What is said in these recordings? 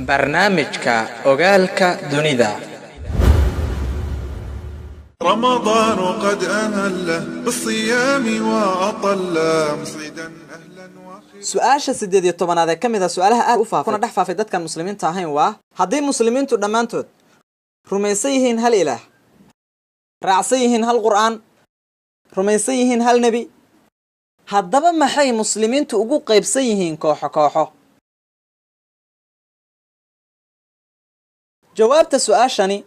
Barnaamijka Ogaalka Dunida. رمضان قد أهل بالصيام وأطل مصيدا أهلا وخيرا. Su-aasha 18aad ee ka mid ah su-aalaha aad u faafay kuna dhex faafay dadkan muslimiinta ahayn waa: haddii muslimiintu dhammaantood rumaysan yihiin hal ilaah, raacsan yihiin hal qur'aan, rumaysan yihiin hal nebi, haddaba maxay muslimiintu ugu qaybsan yihiin kooxo kooxo? Jawaabta su-aashani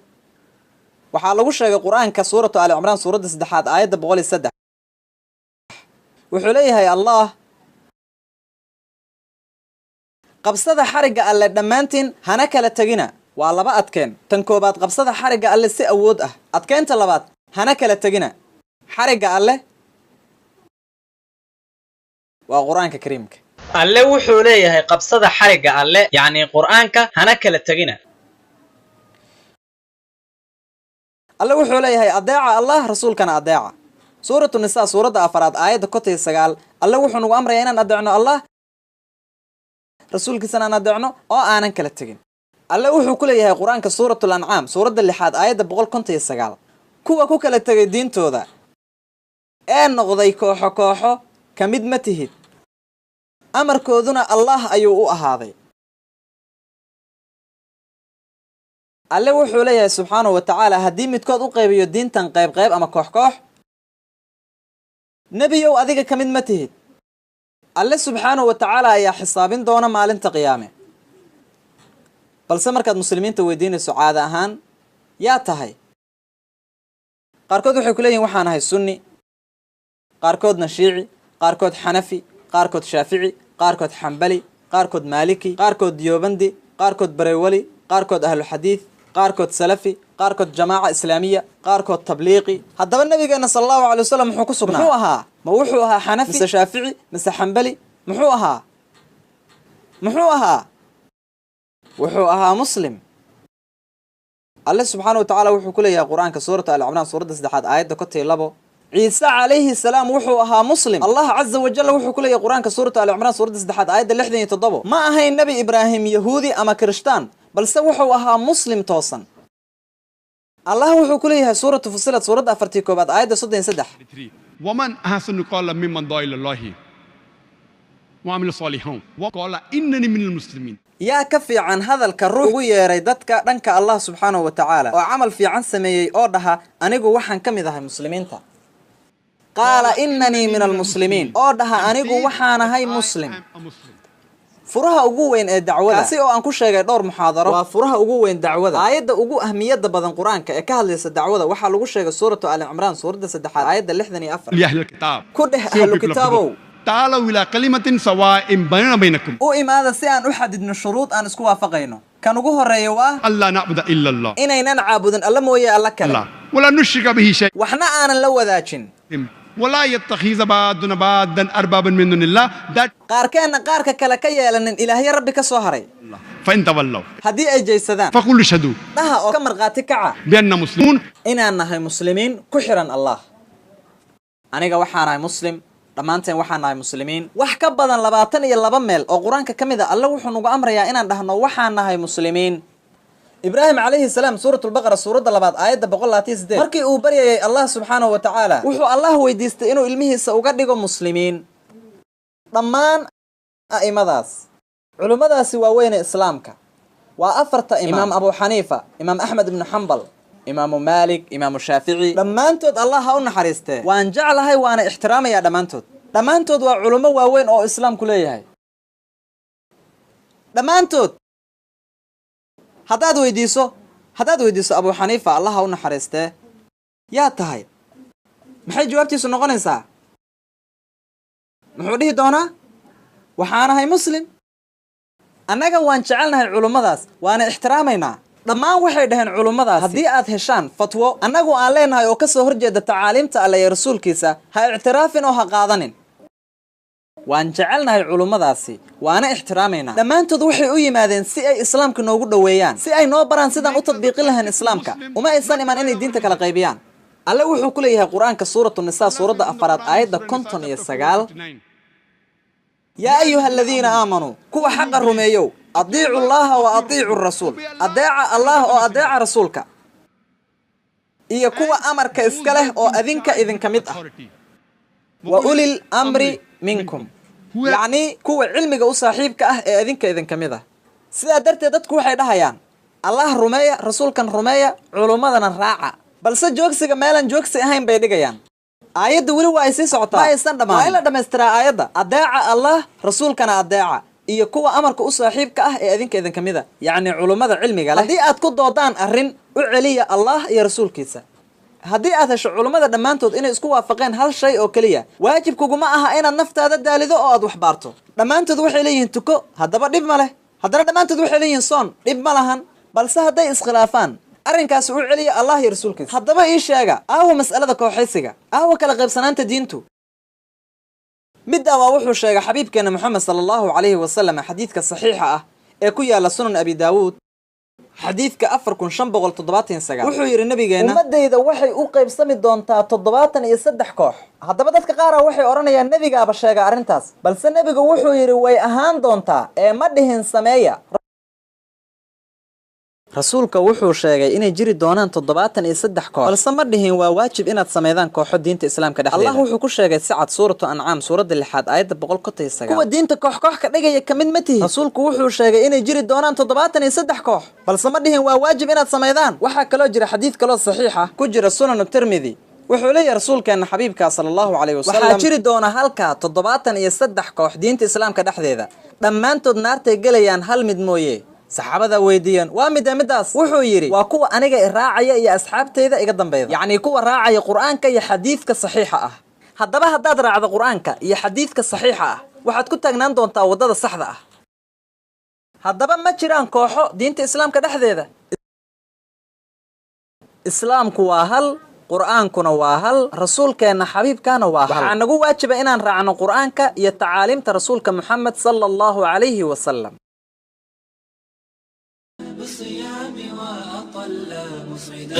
waxaa lagu sheegay qur-aanka suuratu Ali Cimraan, suuradda 3aad, aayadda 103. Wuxuu leeyahay Allah: qabsada xarigga alle dhammaantiin, hana kala tegina. Waa laba adkeen. Tan koobaad, qabsada xarigga alle si awood ah. Adkeynta labaad, hana kala tegina. Xarigga alle waa qur-aanka kariimka. Alle wuxuu leeyahay: qabsada xarigga alle, yacni qur'aanka, hana kala tegina. Alle wuxuu leeyahay: adeeca Allah, rasuulkana adeeca. Suuratu Nisaa, suuradda 4aad, aayadda 59. Alle wuxuu nagu amrayaa inaan adeecno Allah, rasuulkiisana aan adeecno oo aanan kala tegin. Alle wuxuu ku leeyahay qur-aanka suuratul Ancaam, suuradda 6aad, aayadda 159: kuwa ku kala tegay diintooda ee noqday kooxo kooxo, ka mid ma tihid, amarkooduna Allah ayuu u ahaaday. Alle wuxuu leeyahay subxaanahu wa tacaala: haddii midkood u qaybiyo diintan qayb qayb ama koox koox, nebiyow adiga ka mid ma tihid. Alle subxaanahu wa tacaala ayaa xisaabin doona maalinta qiyaame. Balse markaad muslimiinta weydiinayso caada ahaan yaa tahay, qaarkood waxay ku leeyihin waxaan ahay sunni, qaarkoodna shiici, qaarkood xanafi, qaarkood shaafici, qaarkood xambali, qaarkood maaliki, qaarkood diyoobandi, qaarkood barewali, qaarkood ahlu xadiid, qaarkood salafi, qaarkood jamaaca islaamiya, qaarkood tabliiqi. Haddaba nabigeena sala Allahu alay wasalam muxuu ku sugnaa? Muxuu ahaa? Ma wuxuu ahaa xanafi mise shaafici mise xambali? Muxuu ahaa? Muxuu ahaa? Wuxuu ahaa muslim. Alle subxaana wa tacaala wuxuu ku leeyahay qur-aanka suuratu Ali Cimraan, suuradda 3aad, aayadda 52: Ciise calayhi salaam wuxuu ahaa muslim. Allah caza wajalla wuxuu ku leeyahay qur-aanka suuratu Ali Cimraan, suuradda 3aad, aayadda 67: ma ahayn nebi Ibraahim yahuudi ama kirishtaan, balse wuxuu ahaa muslim toosan. Allah wuxuu ku leeyahay suuratu Fusilad, suuradda 41aad, aayadda 33: ومن أحسن قولا ممن دعا إلى الله وعمل صالحا وقال إنني من المسلمين. Yaa ka fiican hadalka ruux ugu yeeray dadka dhanka Allah subxaanahu wa tacaala oo camal fiican sameeyey oo dhaha anigu waxaan ka mid ahay muslimiinta? Qaala inanii min almuslimiin, oo dhaha anigu waxaan ahay muslim. I am a Muslim. Furaha ugu weyn ee dacwada, kaasi oo aan ku sheegay dhowr muxaadaro, waa furaha ugu weyn dacwada. Aayadda ugu ahmiyadda badan qur-aanka ee ka hadlaysa dacwada waxaa lagu sheegay suuratu Ali Cimraan, suuradda 3aad, aayadda 64. يا أهل الكتاب Ku dheh ahlu kitaabow, تعالوا إلى كلمة سواء بيننا وبينكم u imaada si aan u xadidno shuruud aan isku waafaqayno. Kan ugu horeeya waa ألا نعبد إلا الله inaynan caabudin alla mooye alla kale, الله ولا نشرك به شيئا waxna aanan la wadaajin, ولا يتخذ بعضنا بعضا أربابا من دون الله that qaarkeenna qaarka kale ka yeelanin ilaahyo rabbi ka soo haray. فإن تولوا Haddii ay jaysadaan, فقولوا اشهدوا dhaha oo ka markhaati kaca بأننا مسلمون. inaan nahay muslimiin ku xiran Allah. Aniga waxaan ahay muslim, dhammaanteen waxaan nahay muslimiin. Wax ka badan 22 meel oo qur-aanka ka mid a alle wuxuu nagu amrayaa inaan dhahno waxaan nahay muslimiin. Ibraahim calayhi salaam, suuratulbaqara, suuradda 2aad, aayadda 128, markii uu baryayay Allah subxaanahu wa tacaala, wuxuu Allah weydiistay inuu ilmihiisa uga dhigo muslimiin. Dhammaan a'imadaas, culimmadaasi waaweyne islaamka, waa afarta imaam: Abu Xaniifa, Imaam Axmed ibnu Xambal, Imaamu Maalik, Imaamu Shaafici, dhammaantood Allah ha u naxariistee. Waan jeclahay waana ixtiraamayaa dhammaantood. Dhammaantood waa culummo waaweyn oo islaamku leeyahay dhammaantood. Haddaad weydiiso Abu Xaniifa, Allah ha u naxariistee, yaa tahay, maxay jawaabtiisu noqonaysaa? Muxuu dhihi doonaa? Waxaan ahay muslim. Annaga waan jecelnahay culummadaas, waana ixtiraamaynaa dhammaan. Waxay dhaheen culummadaas: haddii aad heshaan fatwo annagu aan leenahay oo ka soo horjeeda tacaaliimta alle ee rasuulkiisa, ha ictiraafin oo ha qaadanin. Waan jecelnahay culummadaasi, waana ixtiraamaynaa dhammaantood. Waxay u yimaadeen si ay islaamka noogu dhoweeyaan, si ay noo baraan sidaan u tadbiiqin lahayn islaamka. Uma aysan imaan inay diinta kala qaybiyaan. Alle wuxuu ku leeyahay qur-aanka suuratu Nisaa, suuradda 4aad, aayadda 59: yaa ayuha aladiina aamanuu, kuwa xaqa rumeeyow. Adiicu llaha wa adiicu rasuul, adeeca Allah oo adeeca rasuulka iyo kuwa amarka iska leh oo adinka idinka mid ah. Wa ulil amri minkum, yacni kuwa cilmiga u saaxiibka ah ee adinka idinka mid ah. Sidaa darteed dadku waxay dhahayaan Allah rumeeya, rasuulkan rumeeya, culummadana raaca, balse joogsiga meelaan joogsi ahayn bay dhigayaan. Aayadda weli waa ay sii socotaa, ma aysan dhammaan, waa in la dhammaystiraa aayadda. Adeeca Allah, rasuulkana adeeca iyo kuwa amarka u saaxiibka ah ee adinka idinka mid ah, yacni culummada cilmiga leh. Haddii aad ku doodaan arrin, u celiya Allah iyo rasuulkiisa. Haddii aad hesho culummada dhammaantood inay isku waafaqeen hal shay oo keliya, waajib kuguma aha inaad naftaada daalido oo aad wax baarto. Dhammaantood waxay leeyihiin tuko, haddaba dhib ma leh. Haddana dhammaantood waxay leeyihiin soon, dhib ma lahan. Balse hadday iskhilaafaan, arrinkaasi u celiya Allah iyo rasuulkiisa. Haddaba ii sheega, aawa mas'alada kooxaysiga, aawa kala qaybsanaanta diintu? Middaa waa wuxuu sheegay xabiibkeena Moxamed sala allahu calayhi wasalam xadiidka saxiixa ah ee ku yaala Sunan Abi Daawuud, xadiidka 4579. Wuxuu yidhi nabigeena, ummadayda waxay u qaybsami doontaa 73 koox. Haddaba dadka qaara waxay odhanayaan nebigaaba sheega arrintaas, balse nebigu wuxuu yidhi way ahaan doontaa ee ma dhihin sameeya. Rasuulka wuxuu sheegay inay jiri doonaan 73 koox, balse ma dhihin waa waajib inaad sameydaan kooxo diinta islaamka dhexdeeda. Allah wuxuu ku sheegay si cad suuratu Ancaam, suuradda 6aad, aayadda 159, kuwa diinta koox koox ka dhigaya ka mid ma tihi. Rasuulku wuxuu sheegay inay jiri doonaan 73 koox, balse ma dhihin waa waajib inaad sameydaan. Waxaa kaloo jira xadiid kaloo saxiix ah ku jira Sunanu Tirmidi. Wuxuu leeyahay rasuulkeena xabiibka sala allahu calayhi wasalam, waxaa jiri doona halkaa 73 koox diinta islaamka dhexdeeda, dhammaantood naartay gelayaan hal mid mooye. Saxaabada weydiiyeen, waa midda middaas? Wuxuu yidhi, waa kuwa aniga i raacaya iyo asxaabtayda iga dambayda, yacni kuwa raacaya qur'aanka iyo xadiidka saxiixa ah. Haddaba haddaad raacdo qur'aanka iyo xadiidka saxiixa ah, waxaad ku taagnaan doontaa waddada saxda ah. Haddaba ma jiraan kooxo diinta islaamka dhexdeeda. Islaamku waa hal, qur'aankuna waa hal, rasuulkeenna xabiibkaana waa hal. Waxaa nagu waajiba inaan raacno qur'aanka iyo tacaaliimta rasuulka Moxamed sala allahu calayhi wasalam. بالصيام وأطل مصعدا.